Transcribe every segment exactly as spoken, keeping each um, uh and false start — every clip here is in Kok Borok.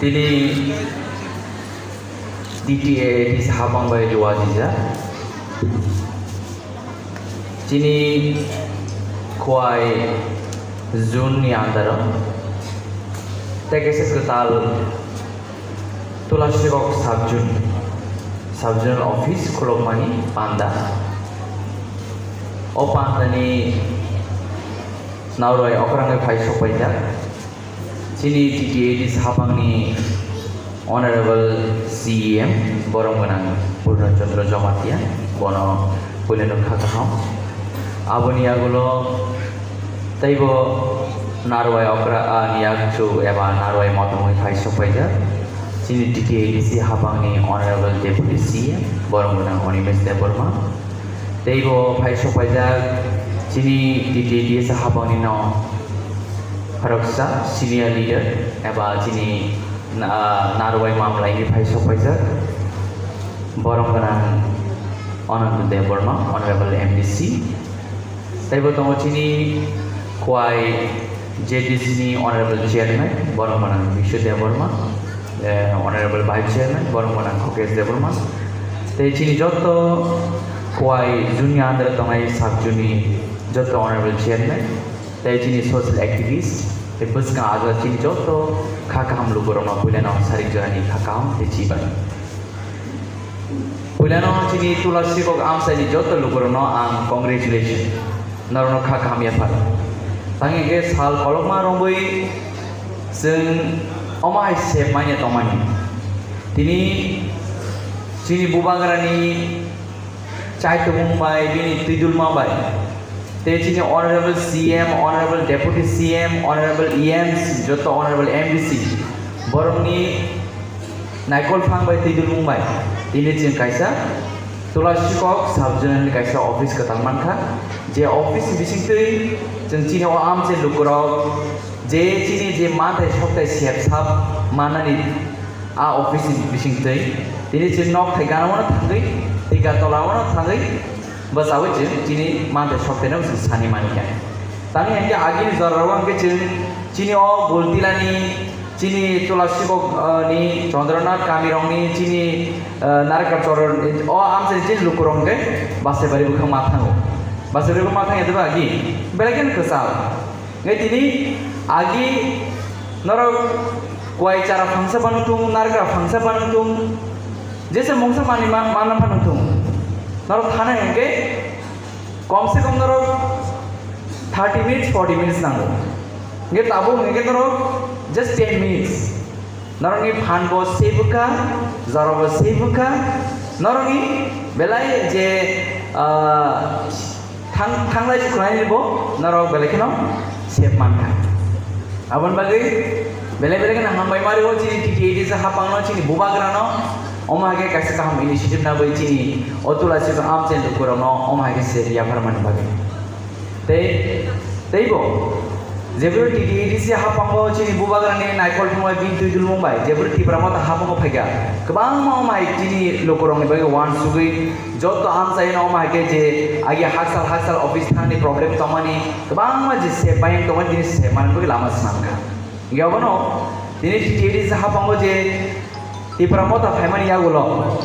Tini D T A D C hapang bai luwa jija. Chini Khowai Zone ni under o tei kaisa kwtal Tulasirok Sub Zone, Sub Zonal Office khulokmani panda. O pandani Narwai okrangwi phai sokpaijak. Chini T T A D C hapangni Honorable C E M borom gwnang Purna Chandra Jamatia, bono puilano kha kaham. Aboni yagulo teibo Narwai okra, ah, ni yakchu eba Narwai motomwi phai sokpaijak. Chini T T A D C hapangni Honorable Deputy C E M borom gwnang Animesh Debbarma. Teibo phai sokpaijak chini T T A D C hapangni no khoroksa senior leader eba chini, ah, Narwai mamlaini phai sokpaijak borom gwnang Anand Debbarma, Honorable M D C. Teibo tongo chini Khowai Z D C ni Honorable Chairman, borom gwnang Bishu Debbarma, eh, Honorable Vice Chairman, borom gwnang Khokesh Debbarma. Tei chini joto Khowai Zone ni under tongnai Sub Zone ni joto Honorable Chairman, tei chini social activist, tei bwskang ajak chini joto kha kaham lukurokno puilano sarik jorani kha kaham tei chibai. Puilano chini Tula Sikok amchaini joto lukurokno ang congratulation, norokno kha kaham yaphar. Tangwi hwnkhe sal kolokma romwi chwng omo hai sep manya tongmani. Tini chini bubagrani chaitubung bai, bini twidulma bai, tei chini Honorable C M, Honorable Deputy C M, Honorable E M C, joto Honorable M D C, borokni naikol phang bai twidulmung bai tini chwng kaisa Tula Sikok Sub Zonal ni kaisa office kwtal mankha. Je office ni bisingtwi chwng chini o amchai lukurok je chini je manthai sokthai sep sap manani a office ni bisingtwi tini chwng nok thai gana-o thangwi, tei ga tola-o thangwi bwchaui chwng chini manthai sokthai no chwng sani mankha. Tani hwnkhe agini jora o hwnkhe chwng chini o Gultilani, chini Tula Sikok, ah, ni Chandranath kamirokni chini, ah, Narkachor o amchaini chini lukurok hwnkhe Basaibari bwkhak ma thango. Basaibari bwkhak ma thangya tei agi belai kheno kwchal. Hwnkhe tini agi norok kuai chara phangsa phano thung, narikra phangsa phano thung, jesa mungsa manwi ma-, manna phano thung. Norok thana hwnkhe kom se kom norok thirty minutes, forty minutes nango. Hwnkhe tabuk hwnkhe norok just ten minutes. Norokni phan bo se bwkha, jora bo se bwkha, norokni belai je, ah, thang-, thanglai suklaini bo norok belai kheno sep mankha. Aboni bagwi belai belai kheno hambai mari o chini T T A D C hapangno, chini bubagrano, omo hai khe kaisa kaham initiative nabwi chini o Tula Sikok amchaini lukurokno omo hai khe sep yaphar mani bagwi. Tei, teibo, jebwrwi T T A D C haphango chini bubagrani naikol thumai bini twidulmung bai, jebwrwi Tipra Motha haphango phaikha, kwbangma omo hai chini lukurokni bagwi uansugwi, joto amchaino omo hai khe je agi haksal haksal office thangni problem tongmani, kwbangma je sep bayang tongmani, tini sep manwi bagwi lama swnamkha. Hwnkhe abono tini T T A D C haphango je Tipra Motha phaimani yagulo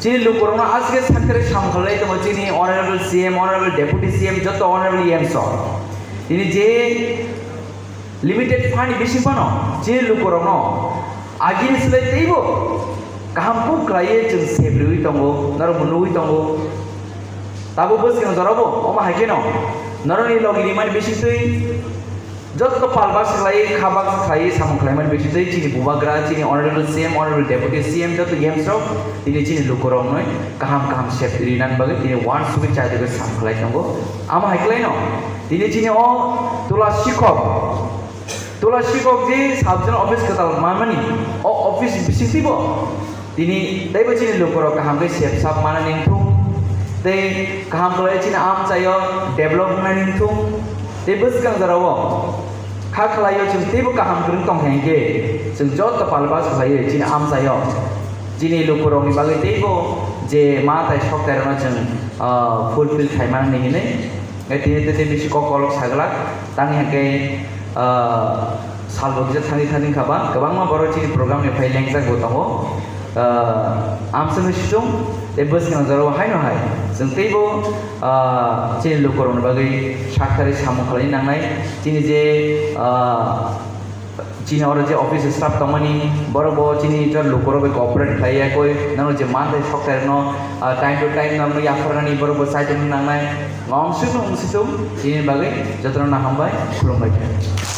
chini lukurokno aswk khe sakthari samkhalai tongo chini Honorable C M, Honorable Deputy C M, joto Honorable E M sok. Tini je limited fund ni bising phano chini lukurokno agini slai teibo kaham kuk khlaiwi chwng sep riwi tongo, norokbo nugwi tongo. Tabuk bwskang jorabo omo hai kheno norokni logi rimani bisingtwi joto palbak se khlai, khabak se khlai, samung khlaimani bisingtwi chini bubagra, chini Honorable C M, Honorable Deputy C M, joto E M sok tini chini lukurokno kaham kaham sep rinani bagwi tini uansugwi chaitugwi samung khlai tongo. Amo hai khlaino tini chini o Tula Sikok, Tula Sikok je Sub Zonal Office kwtal manmani, o office bisingtwibo tini teibo chini lukurok kaham khe sep sap manani wngthung, tei kaham khlai chini amchaio develop wngnani wngthung, tei bwskang jorao kha khlaio chwng teibo kaham kwrwng tong kha hinkhe chwng joto palbas khlaiwi chini amchaio chini lukurokni bagwi teibo je ma tai sok tairokno chwng, ah, fulfill khai manani hinwi. Tei tini tei tei bisi kok kolok saglak tang hinkhe, ah, Salbo kisa thani thani kha ba, kwbangma borok chini program ni phai lengjak bo tongo. Ah, amswkni sichung tei bwskang jorao haino hai chwng teibo, ah, chini lukurokni bagwi saktharwi samung khlaina nangnai. Chini je, ah, chini oro je office staff tongmani, borok bo chini jora lukurok bai cooperate khlai ya koi, nang je man tei sok tei rokno, ah, time to time nang yapharnani borok bo chai tongna nangnai. Amswkno amswk chini bagwi jotono hambai, khulumbai khe.